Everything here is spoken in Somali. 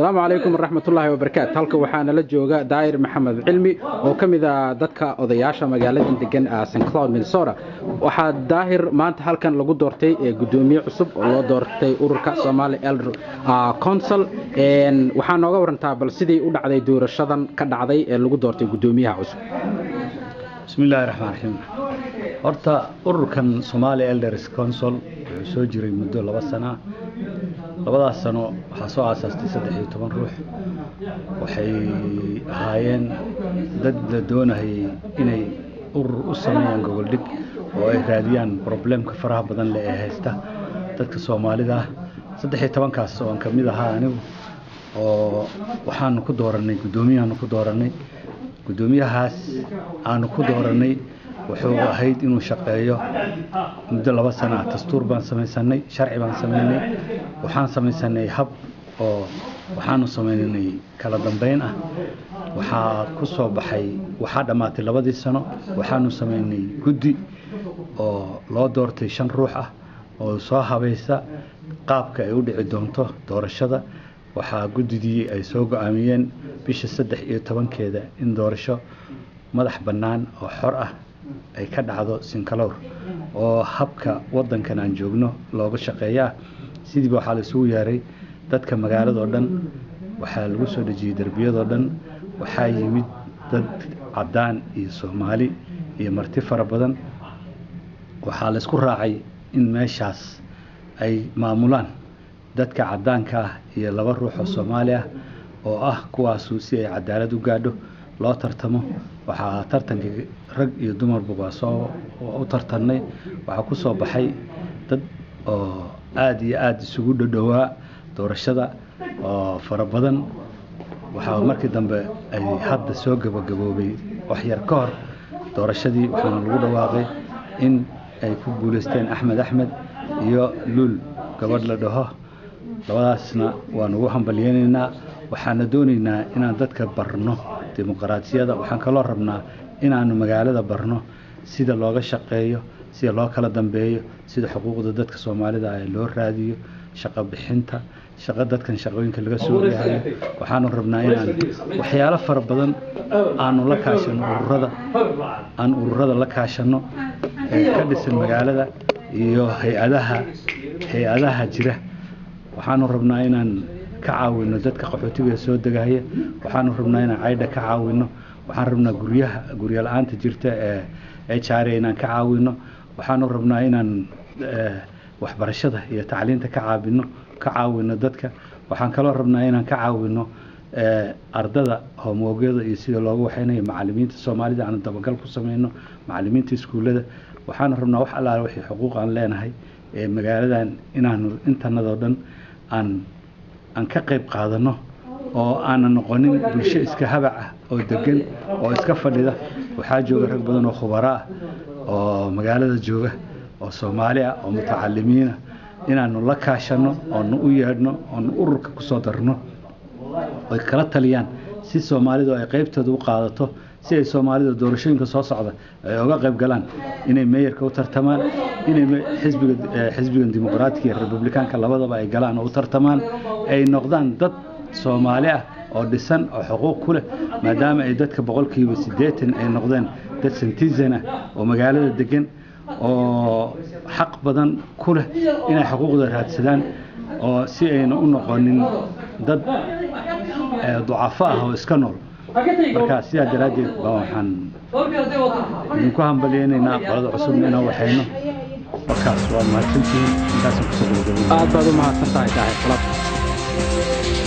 Asalaamu calaykum waraxmatullaahi wabarakaatu. Halka waxaa nala jooga Daahir Maxamed Cilmi oo ka mid ah dadka odayaasha magaaladan degan St Cloud, Minnesota. Waxaa Daahir maanta halkan lagu doortay gudoomiye cusub oo loo doortay ururka Somali Elder Council. Waxaa nooga warantaa bal sidii u dhacday doorashadan ka dhacday ee lagu doortay gudoomiyaha cusub. Bismi illaahi raxmaan raxiim. Horta ururkan Somali Elders Council wuxuu soo jiray muddo 2 sano ah. Labadaas sano waxaa soo aasaastay 13 ruux. Waxay ahaayeen dad la doonayay inay urur u sameeyaan gogoldhig oo ay raadiyaan problemka faraha badan leh ee haysta dadka Soomaalida ah. 13-kaas oo aan ka mid ahaa anigu, oo waxaanu ku dooranay guddoomiyahaanu ku dooranay. Guddoomiyahaas aanu ku dooranay wuxuu ahayd inuu shaqeeyo muddo 2 sano ah. Dastuur baan samaysanay, sharci baan samaynay, waxaan samaysanay hab oo waxaanu samaynay kala dambeyn ah. Waxaa ku soo baxay, waxaa dhammaatay labadii sano, waxaanu samaynay guddi oo loo doortay shan ruux ah oo soo habaysa qaabka ay u dhici doonto doorashada. Waxaa guddidii ay soo go-aamiyeen bisha 13-keeda in doorasho madax bannaan oo xor ah ay ka dhacdo St Cloud, oo habka waddankan aan joogno looga shaqeeyaa. Sidiiba waxaa la isugu yeeray dadka magaaladoo dhan, waxaa lagu soo dhejiyey derbiyadoo dhan. Waxaa yimid dad caddaan iyo Soomaali iyo marti fara badan. Waxaa la isku raacay in meeshaas ay maamulaan dadka caddaanka ah iyo laba ruux oo Soomaali ah oo ah kuwaasu, si ay cadaalad u gaadho loo tartamo. Waxaa tartankii rag iyo dumarba waa soo u tartanay. Waxaa ku soo baxay dad oo aada iyo aada isugu dhodhowaa doorashada oo fara badan. Waxaa markii dambe ay hadda soo gabagaboobay wax yar ka hor doorashadii, waxaana lagu dhawaaqay in ay ku guuleysteen Axmed Axmed iyo Luul gabadh la dhaho. Labadaasna waan ugu hambalyeynaynaa. Waxaana doonaynaa inaan dadka barno dimuqraadiyada. Waxaan kaloo rabnaa inaanu magaalada barno sida looga shaqeeyo, sida loo kala dambeeyo, sida xuquuqda dadka Soomaalida ah loo raadiyo, shaqo bixinta, shaqo dadkan shaqooyinka laga soo yahayo. Waxaanu rabnaa inaan waxyaalo fara badan aanu la kaashano ururada, aan ururada la kaashano ee ka dhisan magaalada iyo hay-adaha jira. Waxaanu rabnaa inaan ka caawino dadka qaxootiga soo degaya. Waxaanu rabnaa inaan caydha ka caawino. Waxaan rabnaa guryaha, guryo la-aanta jirta ee HRA inaan ka caawino. Waxaanu rabnaa inaan waxbarashada iyo tacliinta ka caawino dadka. Waxaan kaloo rabnaa inaan ka caawino ardada homeworkyada iyo sida loogu waxaynayo, macalimiinta Soomaalida aanu dabagal ku sameyno, macalimiinta iskuullada. Waxaanu rabnaa wax allaale wixii xuquuq aan leenahay ee magaaladan inaanu intanadoo dhan aan ka qayb qaadano, oo aanan noqonin bulsho iska habac ah oo degan oo iska fadhida. Waxaa jooga rag badan oo khubaro ah oo magaalada jooga oo Soomaali ah oo mutacalimiin ah, inaanu la kaashano oonu u yeedhno oonu ururka kusoo darno oy kala taliyaan si Soomaalidu ay qaybtooda u qaadato, si ay Soomaalida doorashooyinka soo socda ay uga qayb galaan, inay mayorka u tartamaan, inay xisbiga Dimuqraatiga iyo Republikaanka labadaba ay galaan oo u tartamaan, ay noqdaan dad Soomaali ah oo dhisan oo xuquuq ku leh, maadaama ay dadka 80% ay noqdeen dad citizen ah oo magaalada degan oo xaq badan ku leh inay xuquuqda raadsadaan, oo si ayna u noqonin dad ducafo ah oo iska nool. Marka sidaa daraaddeed baa waxaan idinku hambalyeynaynaa qolada cusubna inaan waxayno. Markaas waa mahadsantihiin, intaasaan kusoo gabagabay. Aad baad u mahadsan tahay, Daahir.